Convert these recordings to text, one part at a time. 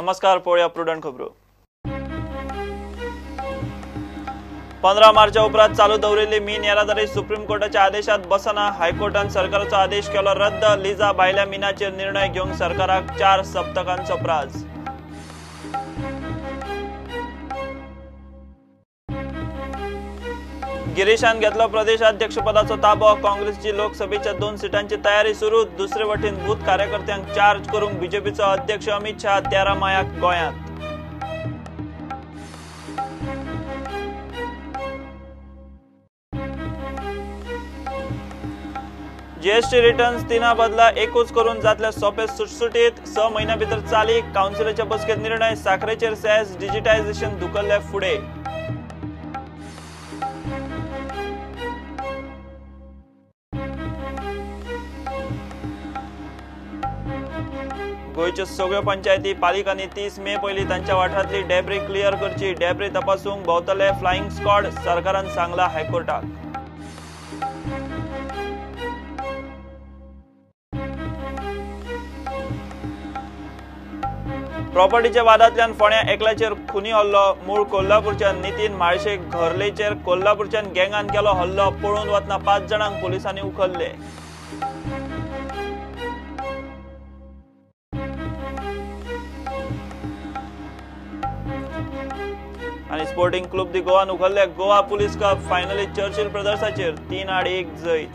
नमस्कार, पळोवया प्रुडंट खबरो. 15 मार्चा उपरांत चालू दवरिल्ली मीन येरादारी सुप्रीम कोर्टाच्या आदेशात बसना. हायकोर्टान सरकाराचो आदेश केलो रद्द. लिजा भायल्या मिनाचेर निर्णय घेवंक सरकाराक 4 सप्तकांचो प्राज. गिरीशान घेतलो प्रदेशाध्यक्षपदाचो ताबो. काँग्रेसची लोकसभेच्या 2 सिटांची तयारी सुरू. दुसरे वटेन बूथ कार्यकर्त्यांक चार्ज करूंक बीजेपीचो अध्यक्ष अमित शाह 13 मायाक गोंयांत. जीएसटी रिटर्न्स 3 बदला 1 करून जातले सोपे सुटसुटीत. 6 म्हयन्या भितर चालीक. कावन्सिलाच्या बसकेत निर्णय. साखरेचेर सेस डिजिटायझेशन धुकल्ले फुडें. गोंयच्यो सगळ्यो पंचायती पालिकांनी 30 मे पयलीं तांच्या वाठारांतली डेब्री क्लियर करची. डेब्री तपासूंक भोंवतले फ्लायिंग स्क्वॉड. सरकारान सांगला हायकोर्टाक. प्रॉपर्टीच्या वादांतल्यान फोंड्या एकल्याचेर खुनी हल्लो. मूळ कोल्हापूरच्या नितीन म्हाळशे घरलेचेर कोल्हापूरच्यान गँगान केलो हल्लो. पळून वतना 5 जाणांक पुलिसांनी उखल्ले. आनी स्पोर्टिंग क्लब दी गोवान उखल्ले गोवा पुलीस कप फायनलीत चर्चिल ब्रदर्साचेर 3-1 जैत.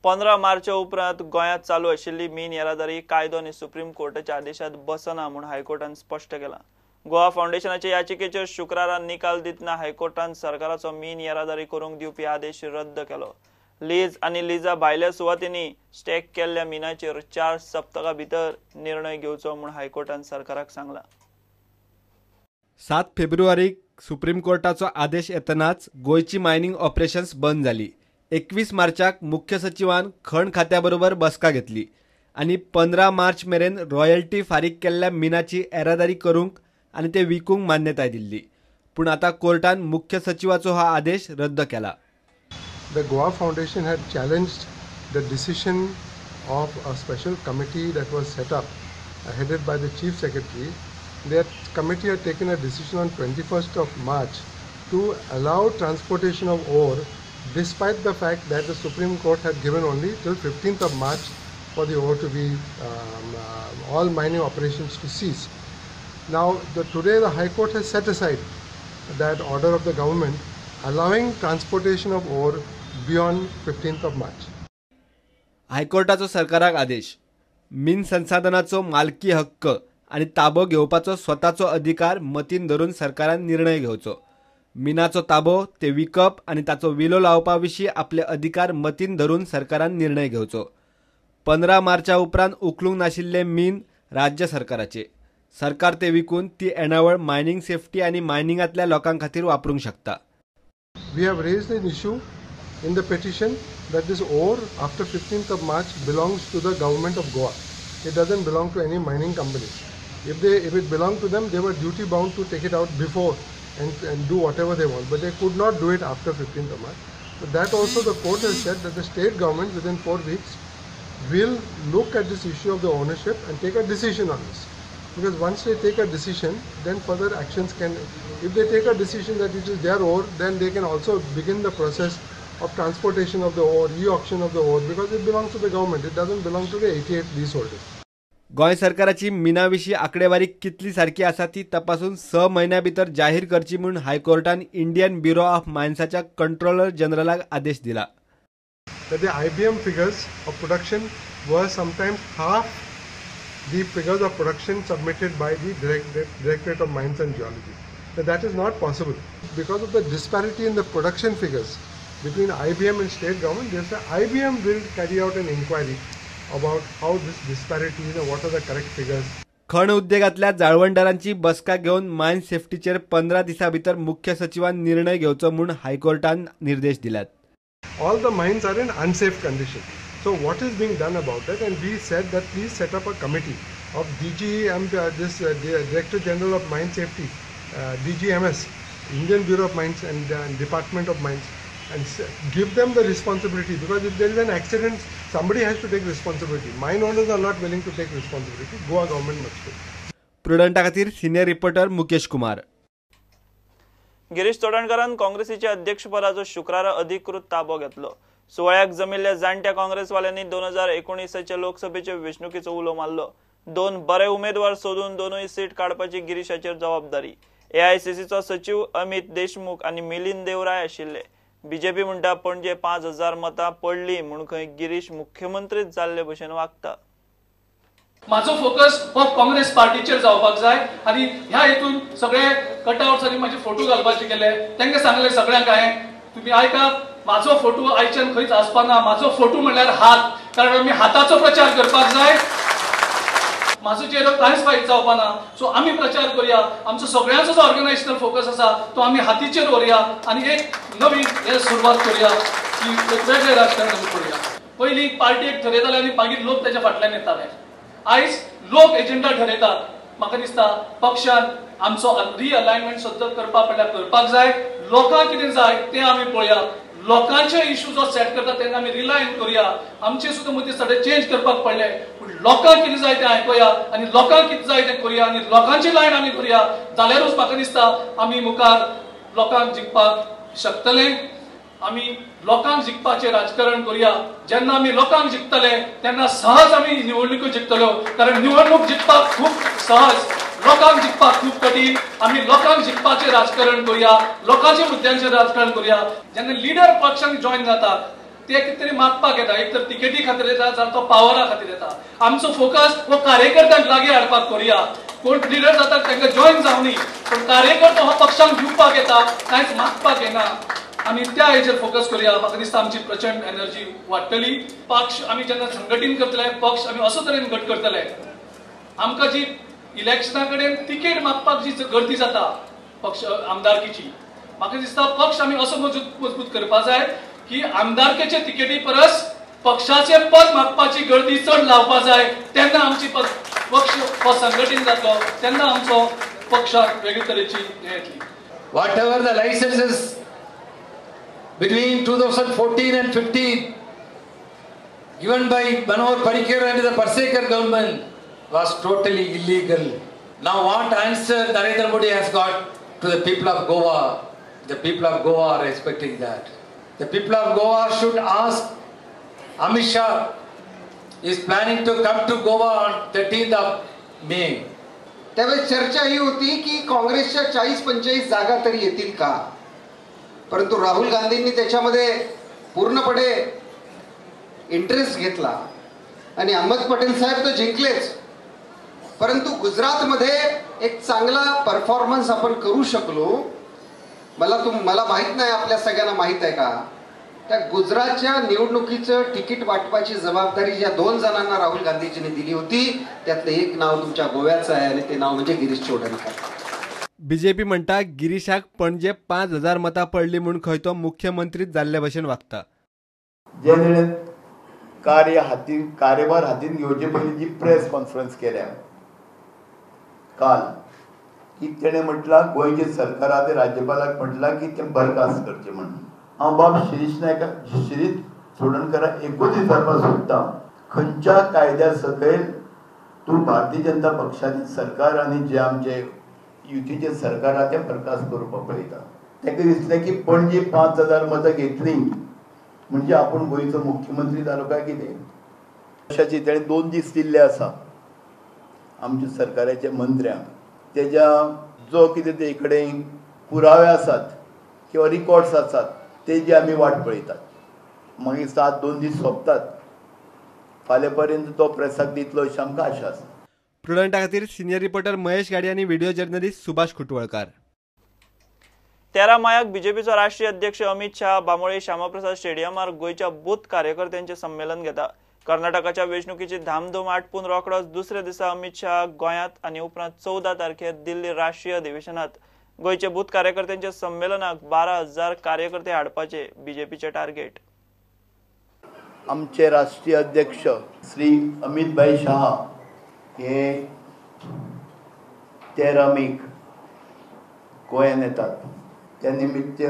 पंदरा मार्चा उपरांत गोंयांत चालू आशिल्ली मीन येरादारी कायदो आनी सुप्रीम कोर्टाच्या आदेशात बसना म्हूण हायकोर्टान स्पश्ट केलां. गोवा फावंडेशनाचे याचिकेचेर शुक्रारा निकाल दितना हायकोर्टान सरकाराचो मीन येरादारी करूंक दिवपी आदेश रद्द केलो. लीज आनी लिजा भायल्या सुवातींनी स्टॅक केल्ल्या मिनाचेर 4 सप्तकां भितर निर्णय घेवचो म्हूण हायकोर्टान सरकाराक सांगलां. 7 फेब्रुवारीक सुप्रीम कोर्टाचो आदेश येतनाच गोंयची मायनिंग ऑपरेशन्स बंद जाली. 21 मार्चाक मुख्य सचिवान खण खात्या बरोबर बसका घेतली आनी 15 मार्च मेरेन रॉयल्टी फारीक केल्ल्या मिनाची येरादारी करूंक आनी ते विकूंक मान्यताय दिल्ली. पूण आतां कोर्टान मुख्य सचिवाचो हो आदेश रद्द केला. The Goa Foundation had challenged the decision of a special committee that was set up, headed by the Chief Secretary. That committee had taken a decision on 21st of March to allow transportation of ore, despite the fact that the Supreme Court had given only till 15th of March for the ore to be, all mining operations to cease. Now, today the High Court has set aside that order of the government allowing transportation of ore beyond 15th of March. हायकोर्टाचो सरकाराक आदेश. मीन संसाधनाचो मालकी हक्क आनी ताबो घेवपाचो स्वताचो अधिकार मतीन धरून सरकारान निर्णय घेवचो. मिनाचो ताबो ते विकप आनी ताचो विलो लावपा विशीं आपले अधिकार मतीन धरून सरकारान निर्णय घेवचो. 15 मार्चा उपरांत उखलूंक नाशिल्ले मीन राज्य सरकाराचे. सरकार ते विकून ती येणावळ मायनिंग सेफ्टी आनी मायनिंगांतल्या लोकां खातीर वापरूंक शकता. We have raised an issue in the petition that this ore after 15th of March belongs to the government of Goa. It doesn't belong to any mining company. If it belonged to them, they were duty bound to take it out before and do whatever they want, but they could not do it after 15th of March. But that also the court has said that the state government within 4 weeks will look at this issue of the ownership and take a decision on this. Because once they take a decision, then further actions can, if they take a decision that it is their ore, then they can also begin the process of transportation of the ore, e-auction of the ore, because it belongs to the government, it doesn't belong to the 88 leaseholders. Goa सरकाराची मिना विशीं आंकडेवारी कितली सारकी आसा ती तपासून 6 म्हयन्या भितर जाहीर करची म्हूण हायकोर्टान इंडियन ब्युरो ऑफ मायन्साच्या कंट्रोलर जनरलाक आदेश दिला. That the IBM figures of production were sometimes half the figures of production submitted by the Directorate of Mines and Geology. But that is not possible. Because of the disparity in the production figures between IBM and state government, they say IBM will carry out an inquiry about how this disparity is and what are the correct figures. खण उद्देगांतल्या जाळवणदारांची बसका घेवन मायन सेफ्टीचेर 15 दिसां भितर मुख्य सचिवान निर्णय घेवचो म्हूण हायकोर्टान निर्देश दिल्यात. All the mines are in unsafe condition. So what is being done about it? And we said that please set up a committee of DGM, this Director General of Mine Safety, DGMS, Indian Bureau of Mines and Department of Mines and give them the responsibility, because if there is an accident, somebody has to take responsibility. Mine owners are not willing to take responsibility. Goa government must take. प्रुडंटा खातीर senior reporter Mukesh Kumar. Girish चोडणकारान काँग्रेसीच्या अध्यक्षपदाचो शुक्रारा अधिकृत ताबो घेतलो. सुवाळ्याक जमिल्ल्या जाणट्या काँग्रेसवाल्यांनी 2019च्या लोकसभेचे वेंचणुकेचो उलो मारलो. 2 बरे उमेदवार सोदून दोनूय सीट काडपाची गिरीशाचेर जबाबदारी. एआयसीसीचो सचिव अमित देशमुख आनी मिलिंद देवराय आशिल्ले. बीजेपी म्हणटा पणजे 5000 मतां पडली म्हूण खंय गिरीश मुख्यमंत्रीच जाल्ले भशेन वागता. म्हाजो फोकस हो काँग्रेस पार्टीचेर जावपाक जाय आनी ह्या हेतून सगळे कटआउट्स आनी म्हाजे फोटो घालपाचे केले. तांकां सांगले सगळ्यांक हांवें, तुमी आयका, म्हाजो फोटो आयच्यान खंयच आसपाना. म्हाजो फोटो म्हणल्यार हात, कारण आमी हाताचो प्रचार करपाक जाय. म्हाजो चेहरो कांयच फायदो जावपाना. सो आमी प्रचार करुया, आमचो सगळ्यांचो जो ऑर्गनायजेशनल फोकस आसा तो आमी हातीचेर व्हरुया आनी एक नवीन हे सुरवात करुया की एक वेगळें राजकारण आमी करुया. पयलीं पार्टी एक ठरयताले आनी मागीर लोक तेच्या फाटल्यान येताले. आयज लोक एजेंडा ठरयतात. म्हाका दिसता पक्षान आमचो रिअलायनमेंट सुद्दां करपा पडल्यार करपाक जाय. लोकांक कितें जाय तें आमी पळोवया. लोकांचे इशू जो सेट करता तेन्ना आमी रिलायन करुया. आमचे सुद्दां मुद्दे सगळे चेंज करपाक पडले, पूण लोकांक कितें जाय तें आयकुया आनी लोकांक कितें जाय तें करुया आनी लोकांची लायन आमी करुया. जाल्यारूच म्हाका दिसता आमी मुखार लोकांक जिखपाक शकतले. आमी लोकांक जिखपाचें राजकारण करुया. जेन्ना आमी लोकांक जिखतले तेन्ना सहज आमी निवडणुको जिखतल्यो, कारण निवडणूक जिखपाक खूब सहज, लोकांक जिखपाक खूब कठीण. आमी लोकांक जिखपाचें राजकारण करुया, लोकांच्या मुद्द्यांचेर राजकारण करुया. जेन्ना लिडर पक्षांक जॉयन जाता ते कितें तरी मागपाक येता, एक तर तिकेटी खातीर येता जाल्यार तो पावरा खातीर येता. आमचो फोकस हो कार्यकर्त्यांक लागीं हाडपाक करुया. कोण लिडर जाता तांकां जॉयन जावनी, पूण कार्यकर्तो हो पक्षांक दिवपाक येता, कांयच मागपाक येना. आमी त्या हेचेर फोकस करुया. म्हाका दिसता आमची प्रचंड एनर्जी वाडटली. पक्ष आमी जेन्ना संघटीत करतले, पक्ष आमी असो तरेन घट करतले, आमकां जी इलेक्शना कडेन तिकेट मागपाक जी गर्दी जाता पक्ष आमदारकीची, म्हाका दिसता पक्ष आमी असो मजबूत करपाक जाय की आमदारकेचे तिकेटी परस पक्षाचे पद मागपाची गर्दी चड लावपाक जाय. तेन्ना आमची पक्ष हो संघटीत जातलो, तेन्ना आमचो पक्षाक वेगळे तरेची हें येतली. Whatever the licenses between 2014 and 15 given by Manohar Parrikar and the Parsekar government was totally illegal. Now what answer Narendra Modi has got to the people of Goa? The people of Goa are expecting that. The people of Goa should ask Amit Shah is planning to come to Goa on 13th of May. त्यावेळेस चर्चा ही होती की काँग्रेसच्या 40-45 जागा तरी येतील का, परंतु राहुल गांधींनी त्याच्यामध्ये पूर्णपणे इंटरेस्ट घेतला आणि अहमद पटेल साहेब तर जिंकलेच, परंतु गुजरातमध्ये एक चांगला परफॉर्मन्स आपण करू शकलो. मला माहीत नाही आपल्या सगळ्यांना माहीत आहे का, त्या गुजरातच्या निवडणुकीचं तिकीट वाटपाची जबाबदारी ज्या 2 जणांना राहुल गांधीजींनी दिली होती त्यातलं एक नाव तुमच्या गोव्याचं आहे आणि ते नाव म्हणजे गिरीश चोडणकर. बीजेपी म्हणटा गिरीशाक पणजे 5000 मतां पडली म्हूण खंय तो मुख्यमंत्रीच जाल्ले भशेन वागता. जे तेणें कार्य हातीन कार्यभार हातीन घेवचे पयलीं जी प्रेस कॉन्फरन्स केल्या काल, की तेणें म्हटलां गोंयचें सरकार आहा तें राज्यपालाक म्हटलां की तें बरखास्त करचें म्हणून. हांव बाब शिरीष नायक शिरीष चोडणकराक एकूच विचारपाक सोदतां, खंयच्या कायद्या सकयल तूं भारतीय जनता पक्षाचें सरकार आनी जे आमचे युतीचें सरकार आहा तें बरखास्त करपाक पळयता? ताका दिसलें की पणजे 5000 मतां घेतलीं म्हणजे आपूण गोंयचो मुख्यमंत्री जालो काय कितें. पक्षाची तेणें 2 दीस दिल्ले आसा आमच्या सरकाराच्या मंत्र्यांक, तेज्या जो कितें ते कडेन पुरावे आसात किंवा रिकॉर्ड्स आसात तेजी आमी वाट पळयतात. मागीर 7-2 दीस सोंपतात, फाल्यां पर्यंत तो प्रेसाक दितलो अशी आमकां आशा आसा. प्रुडंटा खातीर सिनियर रिपोर्टर महेश गाडी आनी व्हिडिओ जर्नलिस्ट सुभाष खुटवळकार. 13 मायाक बीजेपीचो राष्ट्रीय अध्यक्ष अमित शाह बांबोळे श्यामाप्रसाद स्टेडियमार गोंयच्या बूथ कार्यकर्त्यांचे संमेलन घेता. कर्नाटकाच्या वेंचणुकीची धामधूम आटपून रोखडोच दुसऱ्या दिसा अमित शाह गोंयांत आनी उपरांत 14 तारखेर दिल्ली राष्ट्रीय अधिवेशनात गोंयचे बूथ कार्यकर्त्यांच्या संमेलनाक 12,000 कार्यकर्ते हाडपाचे बीजेपीचे टार्गेट. आमचे राष्ट्रीय अध्यक्ष श्री अमित भाई शाह हे 13 मेक गोंयांत येतात. त्या निमित्त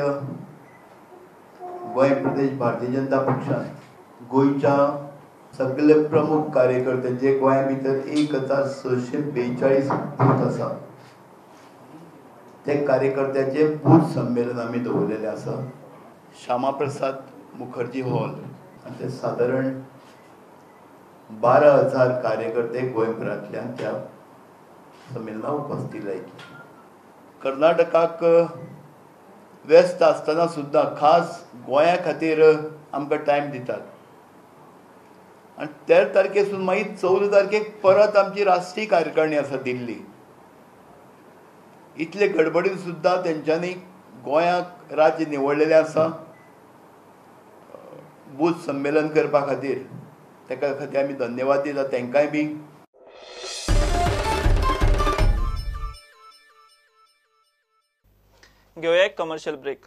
गोंय प्रदेश भारतीय जनता पक्षान गोंयच्या सगळे प्रमुख कार्यकर्ते जे गोंया भितर 1642 बूथ आसा ते कार्यकर्त्याचे बूथ संमेलन आमी दवरलेलें आसा श्यामाप्रसाद मुखर्जी हॉल आनी ते सादारण 12,000 कार्यकर्ते गोंयभरांतल्यान त्या संमेलनाक उपस्थित रावतले. कर्नाटकाक व्यस्त आसतना सुद्दां खास गोंया खातीर आमकां टायम दितात आनी 13 तारखेसून मागीर 14 तारखेक परत आमची राष्ट्रीय कार्यकारिणी आसा दिल्ली. इतले गडबडीन सुद्दां तेंच्यांनी गोंयाक राज्य निवडलेलें आसा बूथ संमेलन करपा खातीर. तेका खातीर आमी धन्यवाद दिता तेंकांय बी. घेवया एक कमर्शियल ब्रेक.